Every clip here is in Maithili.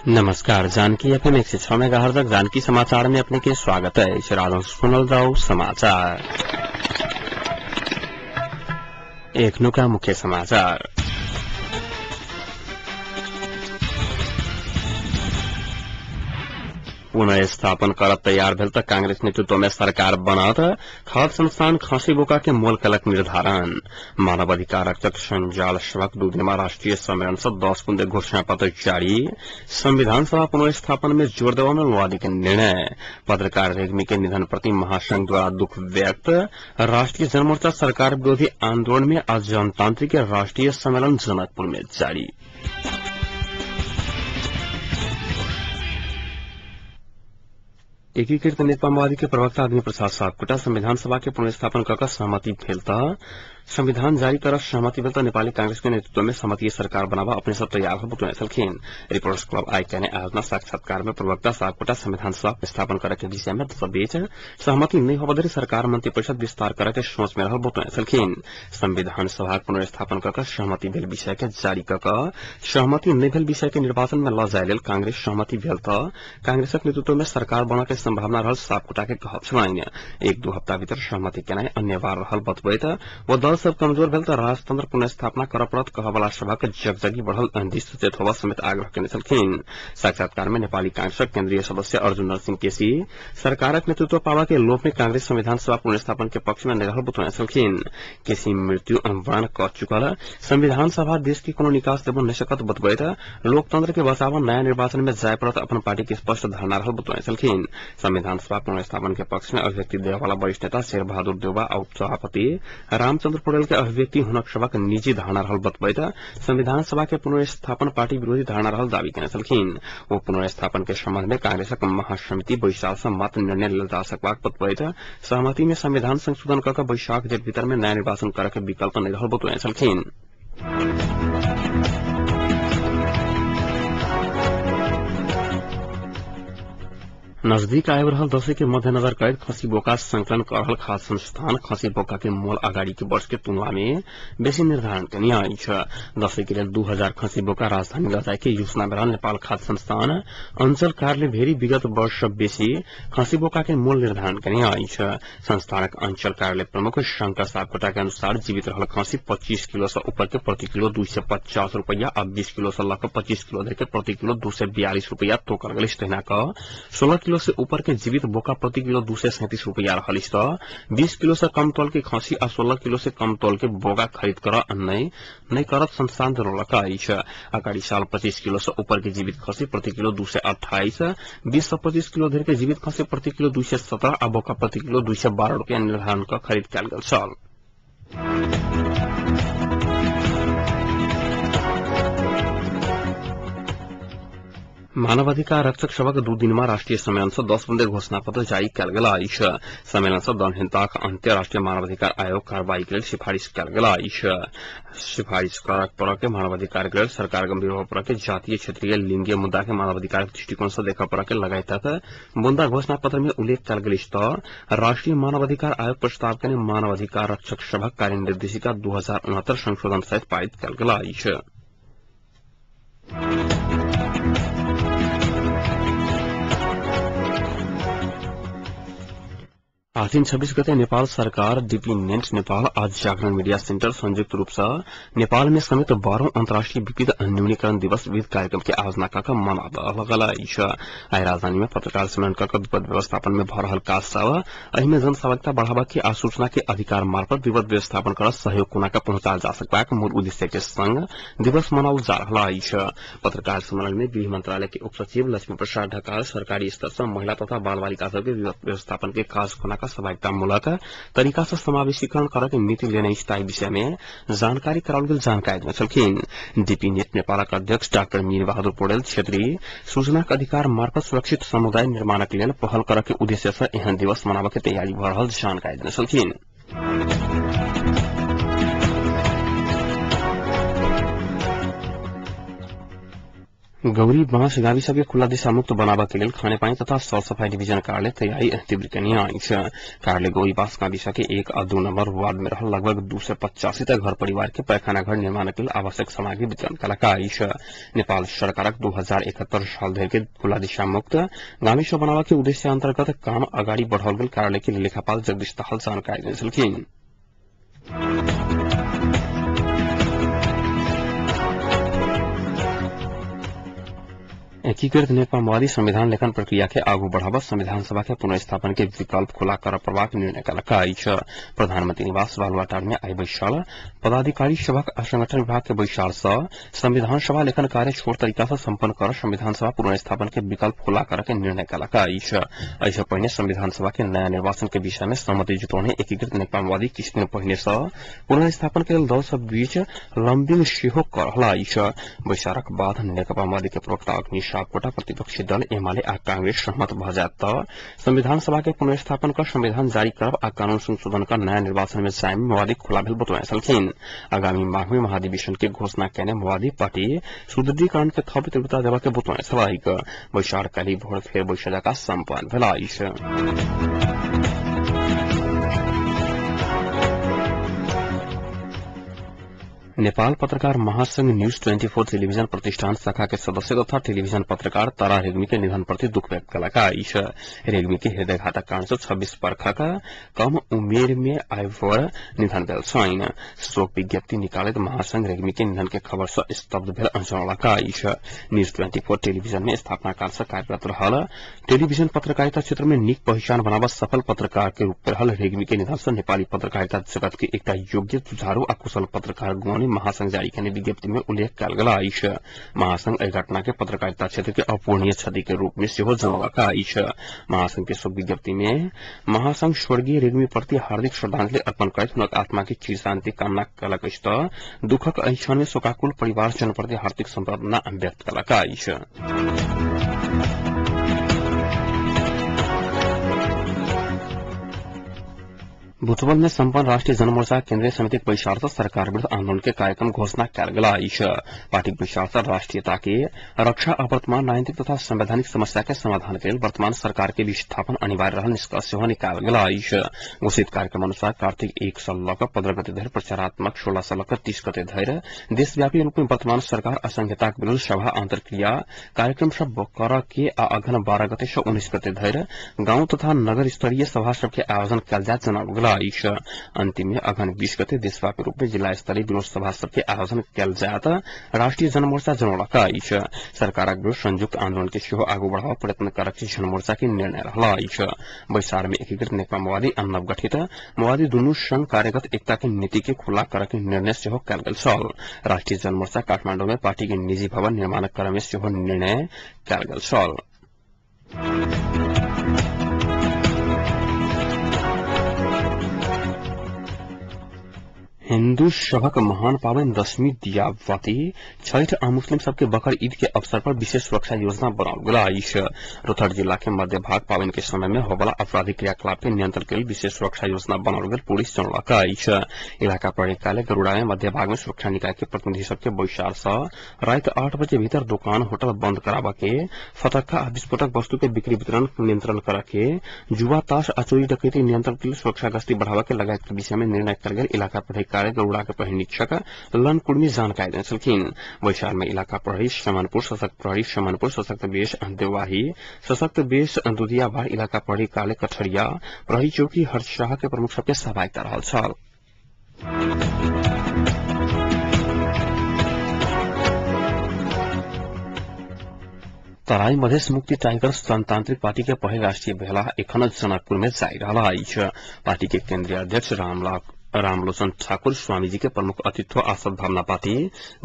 नमस्कार, जानकी एफएम 106 मेगाहर्ट्ज जानकी समाचार में अपने के स्वागत है। सुनल जाऊ समाचार। एखनुका मुख्य समाचार। पुनः स्थापन करत तैयार भेल त कांग्रेस नेतृत्व में सरकार बनत। खाद्य संस्थान खसी बोका के मोल कलक निर्धारण। मानव अधिकार रक्षक संजाल सभक दू दिनमा राष्ट्रीय सम्मेलन से 10 बुंदे घोषणा पत्र जारी। संविधान सभा पुनर्स्थापन में जोर देवा में माओवादी के निर्णय। पत्रकार रेग्मी के निधन प्रति महासंघ द्वारा दुख व्यक्त। राष्ट्रीय जनमोर्चा सरकार विरोधी आंदोलन में आज जनतांत्रिक राष्ट्रीय सम्मेलन जनकपुर में जारी। एकीकृत नेकपा माओवादी के प्रवक्ता अग्नि प्रसाद सापकोटा संविधान सभा के पुनर्स्थापन कर सहमति भेल त संविधान जारी कर सहमति भेल त नेपाली कांग्रेस के नेतृत्व में सहमतीय सरकार बनावा अपने सब तैयार हो बतौने छलखिन। रिपोर्टर्स क्लब आइ केने आयोजना साक्षात्कार में प्रवक्ता सापकोटा संविधान सभा स्थापन करे के विषय में बीच सहमति नहीं होबधरि सरकार मंत्री परिषद विस्तार करे के सोच में रहल बतौने छलखिन। संविधान सभा पुनर्स्थापन कर सहमति भेल विषय के जारी क सहमति नहीं भेल विषय के निर्वाचन में ल जाय लेल कांग्रेस सहमति भेल त कांग्रेसक नेतृत्व में सरकार बन के संभावना रहल सापकोटा के कहब छलनि। एक दू हप्ता भीतर सहमति केनाइ अनिवार्य रहल बतबैत वो दल सब कमजोर भेल त राजतंत्र पुनर्स्थापना करऽ पड़त कहवला सभक जगजगी बढ़ल दिस सचेत होबा समेत आग्रह केने छलखिन। साक्षात्कार में नेपाली कांग्रेसक केन्द्रीय सदस्य अर्जुन नरसिंह केसी सरकारक नेतृत्व पावा के लोभ में कांग्रेस संविधान सभा पुनर्स्थापन के पक्ष में नहि रहल बतौने छलखिन। केसी मृत्यु वरण क चुकल संविधान सभा देश के कोनो निकास देबो नहि सकत बतबैत लोकतंत्र के बचाव नया निर्वाचन में जाय पड़त अपन पार्टी के स्पष्ट धारणा रहल बतौने छलखिन। संविधान सभा पुनर्स्थापन के पक्ष में अभिव्यक्ति देवाला वरिष्ठ नेता शेरबहादुर देउवा आ उपसभापति रामचंद्र पौडेल के अभिव्यक्ति हुनक सभक निजी धारणा रहल बतबैत संविधान सभा के पुनर्स्थापन पार्टी विरोधी धारणा रहल दावी केने छलखिन। ओ पुनर्स्थापन के संबंध में कांग्रेसक महासमिति बैसार से मात्र निर्णय लेल जा सकबाक बतबैत सहमति में संविधान संशोधन क बैशाख जेठ भीतर में नया निर्वाचन करे के विकल्प नहि रहल बतौने छलखिन। नजदीक आबि रहल दशैं के मध्यनजर करैत खसी बोका संकलन कर रहल खाद्य संस्थान खसी बोका के मोल अगाडि के वर्ष के तुलना में बेसी निर्धारण केने अछि। दशैं के लेल 2000 खसी बोका राजधानी ल जाय के योजना में रहल नेपाल खाद्य संस्थान अंचल कार्यालय भेरी विगत वर्ष बेसी खसी बोका के मोल निर्धारण केने अछि। संस्थानक अंचल कार्यालय प्रमुख शंकर सापकोटा के अनुसार जीवित रहल खसी 25 किलो से ऊपर के प्रति किलो 250 रुपैया आ 20 किलो से लऽ 25 किलो धरि के प्रति किलो 242 रुपैया तोकल गेल। तहिना क 16 किलो से ऊपर के जीवित बोका प्रति किलो 237 रुपया रहल त 20 किलो से कम तौल के खसी आ 16 किलो से कम तौल के बोका खरीद कर नहीं करत संस्थान जनौलक अछि। अगाडि साल 25 किलो से ऊपर के जीवित खसी प्रति किलो 228, 20 से 25 किलो धरि के जीवित खसी प्रति किलो 217 आ बोका प्रति किलो 212 रुपया निर्धारण क खरीद कयल गेल छल। मानवाधिकार रक्षक सभक दू दिनमा राष्ट्रीय सम्मेलन से 10 बुंदे घोषणा पत्र जारी कयल गेल अछि। सम्मेलन से दलहीनताक अंत्य राष्ट्रीय मानवाधिकार आयोग कार्रवाई के लेल सिफारिश कयल गेल अछि। सिफारिश करक पर के मानवाधिकार के लेल सरकार गंभीर होबय पर के जातीय क्षेत्रीय लिंगीय मुद्दा के मानवाधिकार दृष्टिकोण से देखय पर के लगायतक मुद्दा घोषणा पत्र में उल्लेख कयल गेल अछि। त राष्ट्रीय मानवाधिकार आयोग प्रस्ताव केने मानवाधिकार रक्षक सभक कार्य निर्देशिका 2069 संशोधन सहित पारित कयल गेल अछि। आसिन 26 गते नेपाल सरकार डीपी नेट नेपाल आज जागरण मीडिया सेंटर संयुक्त रूप से नेपाल में समेत 12 अंतर्राष्ट्रीय विपद न्यूनीकरण दिवस विविध कार्यक्रम के आयोजना कर मनाबऽ लगल अछि। आइ राजधानी में पत्रकार सम्मेलन कर विपद व्यवस्थापन में भऽ रहल काज सब एहि में जनसहभागिता बढ़ावा के आ सूचना के अधिकार मार्फत विपद व्यवस्थापन कर सहयोग कोना के पहुंचायल जा सकबाक मूल उद्देश्य के संग दिवस मनाओल जा रहल अछि। पत्रकार सम्मेलन में गृह मंत्रालय के उप सचिव लक्ष्मी प्रसाद ढकाल सरकारी स्तर से महिला तथा बाल बालिका सबके विपद व्यवस्थापन के काज कोना सहभागितामूलक तरीका से समावेशीकरण करे के नीति लेने स्थायी विषय में जानकारी कराओल गेल जानकारी देने छलखिन। डीपी नेट नेपालक अध्यक्ष डाक्टर मीर बहादुर पौडेल क्षेत्रीय सूचनाक अधिकार मार्फत सुरक्षित समुदाय निर्माणक लेल पहल करे के उद्देश्य से एहन दिवस मनाबय के तैयारी भऽ रहल जानकारी देने छलखिन। गौरी बाँस गाविस के खुला दिशा मुक्त बनाबा के लेल खानेपानी तथा सरसफाई डिवीजन कार्यालय तैयारी तीव्र केने अछि। कार्यालय गौरी बाँस गाविस के 1 आ 2 नंबर वार्ड में रहल लगभग 285 टा घर परिवार के पैखाना घर निर्माण के लेल आवश्यक सामग्री वितरण कयलक अछि। नेपाल सरकारक 2071 साल धरि के खुला दिशा मुक्त गाविस बनाबा के उद्देश्य अंतर्गत काम अगाडि बढ़ाओल गेल कार्यालय के लेखापाल जगदीश दाहाल जानकारी देने छलखिन। एकीकृत नेकपा माओवादी संविधान लेखन प्रक्रिया के आगू बढ़ावा संविधान सभा के पुनर्स्थापन के विकल्प खुला कर पड़बाक निर्णय कयलक अछि। प्रधानमंत्री निवास बालुवाटार में आई बैसार पदाधिकारी सभक संगठन विभाग के बैसार से संविधान सभा लेखन कार्य छोट तरीका से सम्पन्न कर संविधान सभा पुनर्स्थापन के विकल्प खुला कर के निर्णय कयलक अछि। एहि पहिने संविधान सभा के नया निर्वाचन के विषय में सहमति जुटौने एकीकृत नेकपा माओवादी किछु दिन पहिने से पुनर्स्थापन के लेल दल सब बीच लंबिंग सेहो कर रहल अछि। बैसारक बाद नेकपा माओवादी के प्रवक्ता अग्नि सापकोटा प्रतिपक्षी दल एमाले आ कांग्रेस सहमत भ जायत त संविधान सभा के पुनर्स्थापन कर संविधान जारी करब आ कानून संशोधन कर नया निर्वाचन में जाय में माओवादी खुला भेल बतौने छलखिन। आगामी माघ में महाधिवेशन के घोषणा केने माओवादी पार्टी सुदृढ़ीकरण के थप तीव्रता देबा के बतौने छलैक। बैसार काल्हि भोर फेर बैसक जकाँ सम्पन्न भेल अछि। नेपाल पत्रकार महासंघ न्यूज 24 टेलीविजन प्रतिष्ठान शाखा के सदस्य तथा टेलीविजन पत्रकार तारा रेग्मी के निधन प्रति दुख व्यक्त कयलक अछि। रेग्मी के हृदयघातक कारण से 26 वर्षक कम उमेर में आइभर निधन भेल छनि। शोक विज्ञप्ति निकालैत महासंघ रेग्मी के निधन के खबर से स्तब्ध भेल जनौलक अछि। न्यूज 24 टेलीविजन में स्थापना काल से कार्यरत रहल टेलीविजन पत्रकारिता क्षेत्र में नीक पहिचान बनाबऽ सफल पत्रकार के रूप में रहल रेग्मी के निधन से नेपाली पत्रकारिता जगत के एकटा योग्य, जुझारू आ कुशल पत्रकार गुण महासंघ जारी केने विज्ञप्ति में उल्लेख कयल गेल अछि। महासंघ एहि घटना के पत्रकारिता क्षेत्र के अपूरणीय क्षति के रूप में सेहो जनौलक अछि। महासंघ के शोक विज्ञप्ति में महासंघ स्वर्गीय रेग्मी प्रति हार्दिक श्रद्धांजलि अर्पण करैत हुनक आत्मा के चिर शांति कामना कयलक अछि त दुखक एहि क्षण में शोकाकुल परिवार जन प्रति हार्दिक संवेदना व्यक्त कयलक अछि। बुटवल में सम्पन्न राष्ट्रीय जनमोर्चा केन्द्रीय समिति बैसार से सरकार विरुद्ध आंदोलन के कार्यक्रम घोषणा कयल गेल अछि। पार्टी बैसार से राष्ट्रीयता के रक्षा आ वर्तमान राजनीतिक तथा संवैधानिक समस्या के समाधान के लेल वर्तमान सरकार के विस्थापन अनिवार्य रहल निष्कर्ष सेहो निकालल गेल अछि। घोषित कार्यक्रम अनुसार कार्तिक 1 सँ लऽ कऽ 15 गते धरि प्रचारात्मक 16 सँ लऽ कऽ 30 गते धरि देशव्यापी रूप में वर्तमान सरकार असंहिताक विरुद्ध सभा अंतर्क्रिया कार्यक्रम सब करऽ के आ अघन 12 गते सँ 19 गते धरि गांव तथा नगर स्तरीय सभा सबके आयोजन कयल जायत जनाओल गेल अछि। अंतिम में अघन 20 गते देशव्यापी रूप में जिला स्तरीय विरोध सभा सबके आयोजन कयल जायत राष्ट्रीय जनमोर्चा जनौलक अछि। सरकारक विरुद्ध संयुक्त आंदोलन के सेहो आगू बढ़ावा प्रयत्न करक जनमोर्चा के निर्णय रहल अछि। बैसार में एकीकृत नेकपा माओवादी आ नवगठित माओवादी दुनू संघ कार्यगत एकता के नीति के खुला करक निर्णय सेहो कयल गेल छल। राष्ट्रीय जनमोर्चा काठमांडू में पार्टी के निजी भवन निर्माणक क्रम में सेहो निर्णय कयल गेल छल। हिन्दू सभक महान पावन दशमी दियाबाती छठ आ मुस्लिम सबके बकर ईद के अवसर पर विशेष सुरक्षा योजना बनाओल गेल अछि। रोहतट जिला के मध्य भाग पावन के समय में होबला आपराधिक क्रियाकलाप के नियंत्रण के लेल विशेष सुरक्षा योजना बनाओल गेल पुलिस जनौलक अछि। इलाका प्रहरी कार्यालय गरुड़ा में मध्य भाग में सुरक्षा निकाय के प्रतिनिधि सबके बैसार से राति 8 बजे भीतर दुकान होटल बंद कराबऽ के, फटक्का आ विस्फोटक वस्तु के बिक्री वितरण नियंत्रण करऽ के, जुआ ताश आ चोरी डकैती नियंत्रण के लेल सुरक्षा गश्ती बढ़ाबऽ के लगायत के विषय में निर्णय कयल गेल इलाका प्रहरी गरुड़ा के प्रहरी निरीक्षक लन कुर्मी जानकारी देने छलखिन। बैसार में इलाका प्रहरी समनपुर, सशक्त प्रहरी समनपुर, सशक्त बेस देवाही, सशक्त बेस दुधियाबार, इलाका प्रहरी कार्यालय कठरिया, प्रहरी चौकी हर्षाह के प्रमुख सबके सहभागिता रहल छल। तराई मधेश मुक्ति टाइगर्स जनतांत्रिक पार्टी के पहिल राष्ट्रीय भेला एखन जनकपुर में जारी रहल अछि। पार्टी के केंद्रीय अध्यक्ष रामलोचन ठाकुर स्वामीजी के प्रमुख अतिथि आ सद्भावना पार्टी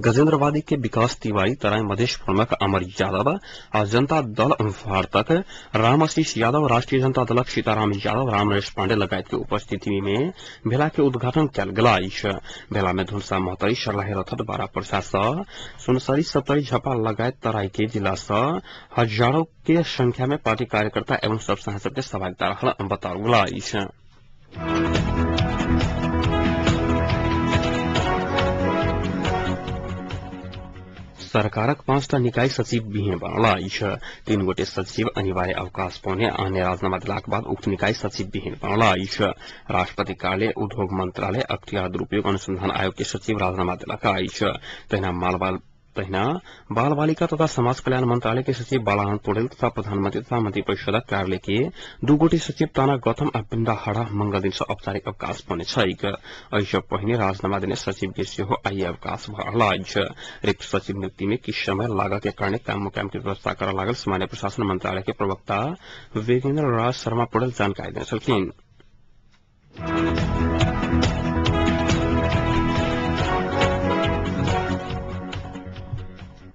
गजेन्द्रवादी के विकास तिवारी, तराई मधेश फोरमक अमर यादव आ जनता दल भारतक रामआशीष यादव, राष्ट्रीय जनता दलक सीताराम यादव, रामनरेश पांडे लगायत के उपस्थिति में भेला के उद्घाटन कयल गेल अछि। भेला में धुलसा, महोत्तरी, सर्लाही, रथट, बारा, पर्सा सँ सुनसरी, सप्तरी, झापा लगायत तराई के जिला सँ हजारों के संख्या में पार्टी कार्यकर्ता एवं सब सांसद के सहभागिता रहल बताओल गेल अछि। सरकारक 5टा निकाय सचिव विहीन बनल अछि। 3 गोटे सचिव अनिवार्य अवकाश पौने आने राजीनामा देलाक बाद उक्त निकाय सचिव विहीन बनल अछि। राष्ट्रपति कार्यालय, उद्योग मंत्रालय, अख्तियार दुरूपयोग अनुसंधान आयोग के सचिव राजीनामा देलक अछि। तहिना बाल बालिका तथा समाज कल्याण मंत्रालय के सचिव बालानंद पौडेल तथा प्रधानमंत्री तथा मंत्री परिषदक कार्यालय के 2 गोटे सचिव ताना गौतम आ वृन्दा हाड़ा मंगल दिन से औपचारिक अवकाश पौने छैक। एहि पहिने राजीनामा देने सचिव के सेहो आइ अवकाश भऽ रहल अछि। रिक्त सचिव नियुक्ति में किछु समय लागऽ के कारणे काम मुकाम के व्यवस्था करऽ लागल सामान्य प्रशासन मंत्रालय के प्रवक्ता वेगेन्द्र राज शर्मा पौडेल जानकारी देने छलखिन।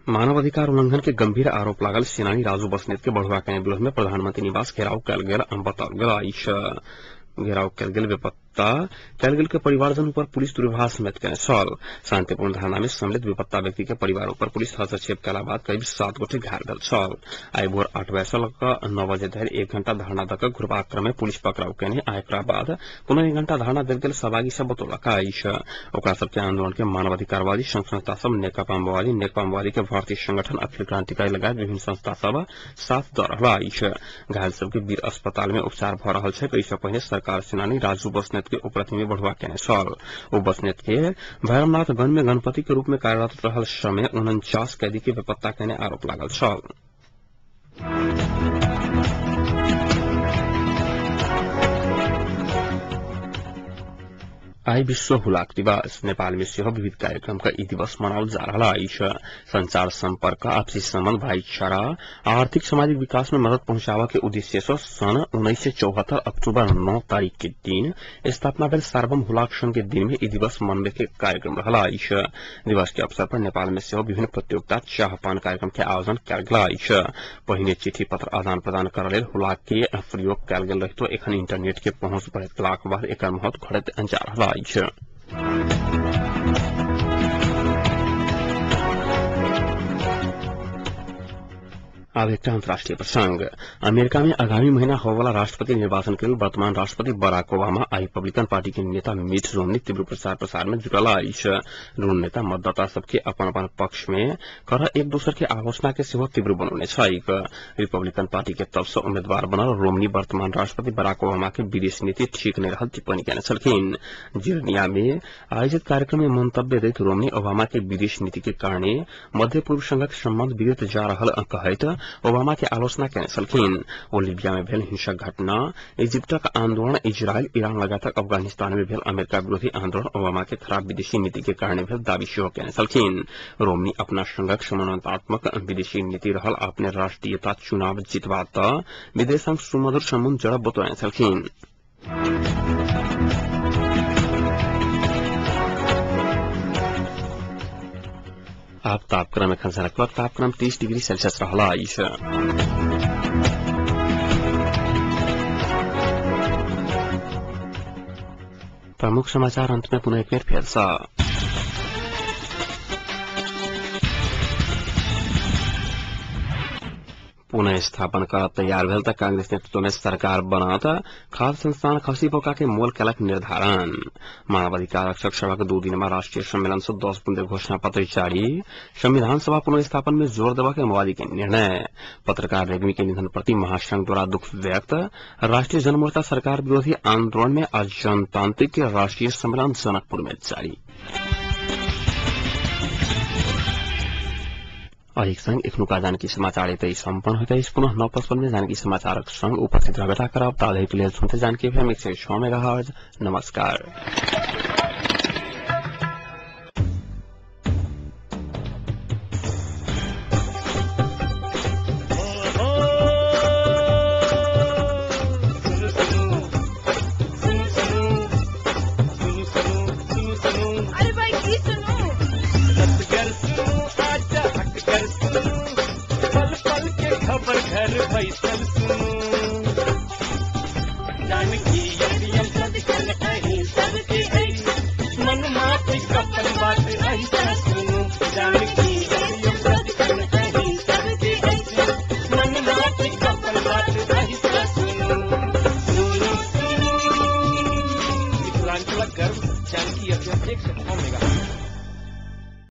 मानवाधिकार उल्लंघन के गंभीर आरोप लागल सेनानी राजू बस्नेत के बढ़ुआ के विरोध में प्रधानमंत्री निवास घेराव कयल गेल बताओल गेल अछि। घेराव कयल गेल बेपत्ता कयल गेल के परिवारजन पर पुलिस दुर्व्यवहार समेत केने छल। शांतिपूर्ण धरना में सम्मिलित बेपत्ता व्यक्ति के परिवार पर पुलिस हस्तक्षेप कयला बाद करीब 7 गोटे घायल भेल छल। आइ भोर 8 बजे से लऽ 9 बजे धरि 1 घंटा धरना दऽ कऽ घुरबाक क्रम में पुलिस पकड़ाव केने आ एकरा बाद पुनः 1 घंटा धरना देल गेल सहभागी सब बतौलक अछि। ओकरा सबके आंदोलन के मानवाधिकारवादी संघ संस्था सब, नेकपा माओवादी, नेकपा माओवादी के भारतीय संगठन, अखिल क्रांतिकारी लगायत विभिन्न संस्था सब साथ दऽ रहल अछि। घायल सबके वीर अस्पताल में उपचार भऽ रहल छै। एहि पहिने सरकार सेनानी राजू बस्नेत के उपरथी में बढ़ुआ केने छल। ओ बस्नेत के भैरवनाथ गण में गणपति के रूप में कार्यरत रहल समय 49 कैदी के बेपत्ता केने आरोप लागल छल। आइ विश्व हुलाक दिवस। नेपाल में सेहो विविध कार्यक्रम का ई दिवस मनाओल जा रहल अछि। संचार संपर्क, आपसी संबंध, भाईचारा, आर्थिक सामाजिक विकास में मदद पहुंचाबऽ के उद्देश्य से सन 1974 अक्टूबर 9 तारीख के दिन स्थापना भेल सार्वभौम हुलाक संघ के दिन में ई दिवस मनबे के कार्यक्रम रहल अछि। दिवस के अवसर पर नेपाल में सेहो विभिन्न प्रतियोगिता, चाह पान कार्यक्रम के आयोजन कयल गेल अछि। पहिने चिट्ठी पत्र आदान प्रदान करऽ लेल हुलाक के प्रयोग कयल गेल रहितो एखन इंटरनेट के पहुंच बढ़ैत गेलाक बाद एकर महत्व घटैत जा रहल अछि। आब एकटा अंतर्राष्ट्रीय प्रसंग। अमेरिका में आगामी महीना होबयवला राष्ट्रपति निर्वाचन के लेल वर्तमान राष्ट्रपति बराक ओबामा आ रिपब्लिकन पार्टी के नेता मिट रोमनी तीव्र प्रचार प्रसार में जुटल अछि। दुनू नेता मतदाता सबके अपन अपन पक्ष में कर एक दोसर के आलोचना के सेहो तीव्र बनौने छैक। रिपब्लिकन पार्टी के तरफ से उम्मीदवार बनल रोमनी वर्तमान राष्ट्रपति बराक ओबामा के विदेश नीति ठीक नहीं रहल टिप्पणी केने छलखिन। जिर्निया में आयोजित कार्यक्रम में मंतव्य दैत रोमनी ओबामा के विदेश नीति के कारणे मध्य पूर्व संगक संबंध बिगड़ैत जा रहल कहैत ओबामा के आलोचना केने छलखिन। ओ लीबिया में भेल हिंसक घटना, इजिप्टक आंदोलन, इजरायल, ईरान लगातार अफगानिस्तान में भेल अमेरिका विरोधी आंदोलन ओबामा के खराब विदेशी नीति के कारण भेल दावी सेहो केने छलखिन। रोमनी अपना संघक समानुपात्मक विदेशी नीति रहल अपने राष्ट्रीयता चुनाव जीतबा त विदेश संग सुमधुर संबंध जड़ब बतौने छलखिन। आब तापक्रम एखन सड़क तापक्रम 30 डिग्री सेल्सियस रहल अछि। प्रमुख समाचार अंत में पुनः एक बेर फेर सँ। पुनः स्थापन कर तैयार भेल त कांग्रेस नेतृत्व में सरकार बनत। खाद्य संस्थान खसी बोका के मोल कलक निर्धारण। मानवाधिकार रक्षक सभा के 2 दिन में राष्ट्रीय सम्मेलन से 10 बुंदे घोषणा पत्र जारी। संविधान सभा पुनर्स्थापन में जोर देवा के माओवादी के निर्णय। पत्रकार रेग्मी के निधन प्रति महासंघ द्वारा दुख व्यक्त। राष्ट्रीय जनमोर्चा सरकार विरोधी आंदोलन में आज जनतांत्रिक राष्ट्रीय सम्मेलन जनकपुर में जारी। अहिक संग एखनुका जानकी समाचार एतै सम्पन्न होइत अछि। पुनः 9:55 में जानकी समाचारक संग उपस्थित रहबे करब। ताधरिक लेल सुनते जानकी एफएम 106 मेगाहर्ट्ज। नमस्कार। मिथिलांचलक गर्व जानकी एफएम 106 मेगाहर्ट्ज।